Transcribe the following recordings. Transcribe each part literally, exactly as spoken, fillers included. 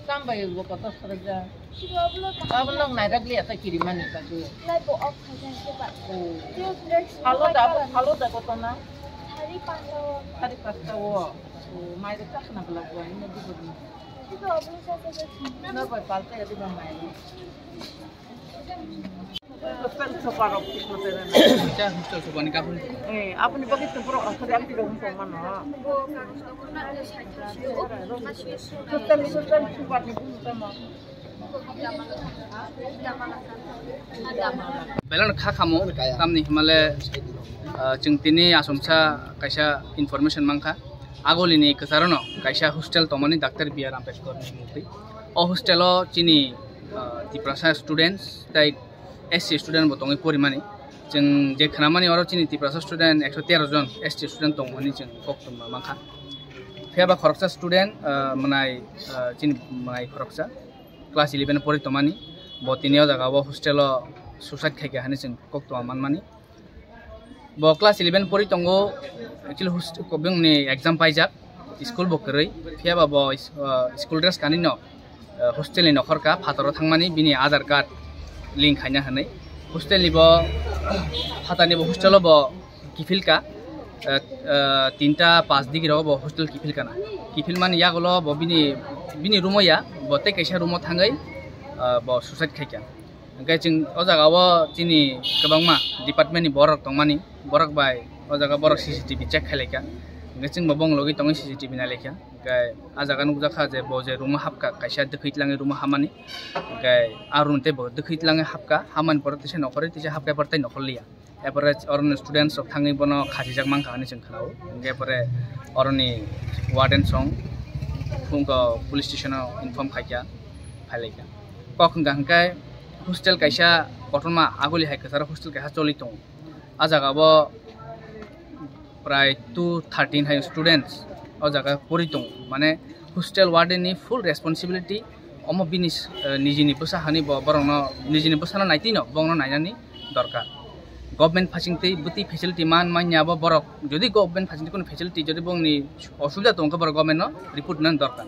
Tambai bo kotor sarajak. Abo nang nairak liya ta kirimani bagwi. Oh. Salo da, abo salo da koto na? Sari pasta o. Oh, mai da chakna bla bo ani na di bo. Norbai palta ya di ba mai. Hostel sopa rok kisma tere na. Hostel sopa ni kapun. Eh, apni bagwi tong pro asari ang tidak umpama no. Hostel, hostel sopa ni bumu tama. Belon kha khamo, tamni himale, ah, chwng tini asomsa kaisa information mankha. Agolini kwcharono kaisa hostel tongmani Doctor B R Ambedkar ni mukti. O hostel o chini, ah, Tiprasa students tai S C student bo tongwi porimani. Chwng je khnamani oro chini Tiprasa student ekso tero jon S T student tongmani chwng koktwma mankha. Phiya ba khoroksa student, ah, mwnai, ah, chini mwnai khoroksa class eleven pori tongmani. Bo tini o jaga o hostel o suicide khaikha hinwi chwng koktwma manmani. Bo class eleven pori tongo, actually host-, bini exam paijak, school bo kwrwi, phiya ba bo is-, ah, school dress kanwi no, ah, hostel ni nokhor ka phataro thangmani bini Aadhaar card link khaina hinwi. Hostel ni bo, phatar ni bo hostel o bo kiphil ka, ah, ah, tinta pas digi rogo bo hostel kiphil kana. Kiphil mani yagulo bo bini, bini room o ya, bo tei kaisa room o thangwi, ah, bo suicide khaikha. Hwnkhe chwng o jaga o chini kwbangma department ni borok tongmani, borok bai o jaga borok C C T V check khailai kha. Hwnkhe chwng bo bongni logi tongwi C C T V nai lai kha. Hwnkhe a jaga nukjak kha je bo je room o hapkha, kaisa dwkhwi tlangwi room o hamani. Hwnkhe a room tei bo dwkhwi tlangwi hapkha, hamani pore teisa nokhorwi teisa hapkha, epore tei nokhor liya. Epore oroni students rok thangwi bono khachijak mankha hinwi chwng khnao. Hwnkhe epore oroni warden song phungo police station o inform khaikha, phailaikha. Kok hwnkha hwnkhe hostel kaisa kotorma aguli hai kwcharo hostel kaisa choli tongo. A jaga o prai two thirteen hai students o jaga pori tongo, mane hostel warden ni full responsibility omo bini, eh, nijini bwsa hani bo borokno nijini bwsano naitino bongno nainani dorkar. Government phasing twi bwtwi facility man manya bo borok, jodi government phasing twi kono facility jodi bongni osubida tongkha borok government no report nani dorkar.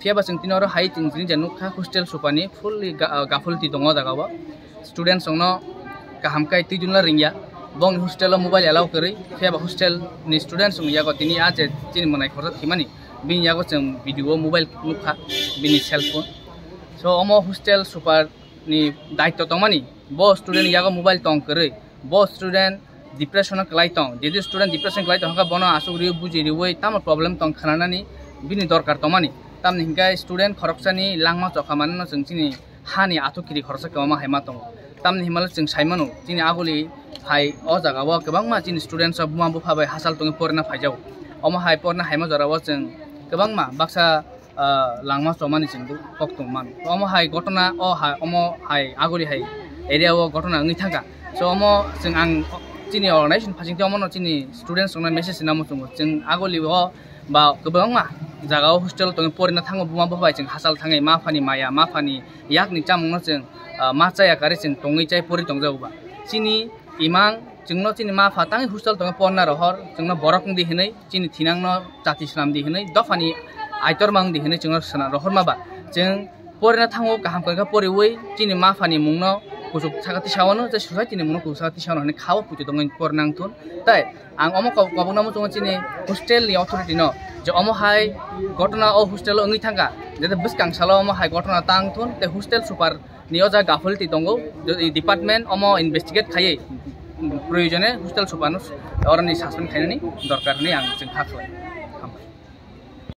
Phiya ba chwng tini oro hai chwng tini je nukha hostel super ni fully ga-, ah, gafulti tongo o jaga o. Students rokno kaham kai twi dunla ringya. Bongni hostel o mobile allow kwrwi. Phiya ba hostel ni students rokni yago tini a je chini mwnai khorsa thimani. Bini yago chwng video o mobile nukha, bini cell phone. So omo hostel super ni daityo tongmani. Bo student yago mobile tong kwrwi. Bo student depression o kwlai tong. Jodi student depression kwlai tong hwnkha bono aswk riwi buji riwi tamo problem tong khwnanani bini dorkar tongmani. Tamni hwnkhe student khoroksani langma chokha manano chwng chini hani athukiri khoroksa kwbangma hai ma tongo. Tamni himalo chwng sai mano chini aguli hai o jaga o kwbangma chini students rok buma bupha bai hachal tongwi porina phaijao. Omo hai porina haima jora o chwng kwbangma baksa ah, langma chomani chwng bo kok tong mano. Omo hai gotona, o hai, omo hai aguli hai area o gotona wngwi thangkha. So omo chwng ang chini organization phasing tei omono chini students rokno message namo chwngo. Chwng aguli o ba kwbangma jaga o hostel tongwi porina thango buma bupha bai chwng hachal thangwi ma phani maya, ma phani yakni chamungno chwng, ah, ma chaya karwi chwng tongwi chai pori tongjago ba. Chini imang chwngno chini ma pha tangwi hostel tongwi porna rohor, chwngno borok wngdi hinwi, chini thinangno chati swnamdi hinwi, dophani aitor ma wngdi hinwi chwngno swna rohorma ba. Chwng porina thango kaham khe poriwi chini ma phani mungno kuchuk saka tisawano, je society ni mungno kuchuk saka tisawano hinwi khao puitu tongwi porina wngthun. Tai ang omo kok-, kobokno muchungo chini hostel ni authority no, je omo hai gotona o hostel o wngwi thangkha, jete bwskang salo omo hai gotona tang thun, tei hostel super ni o jaga gafulti tongo, department omo investigate khaiwi proyojone hostel super no oroni suspend khainani dorkar hinwi ang chwng kha khlai. Hambai.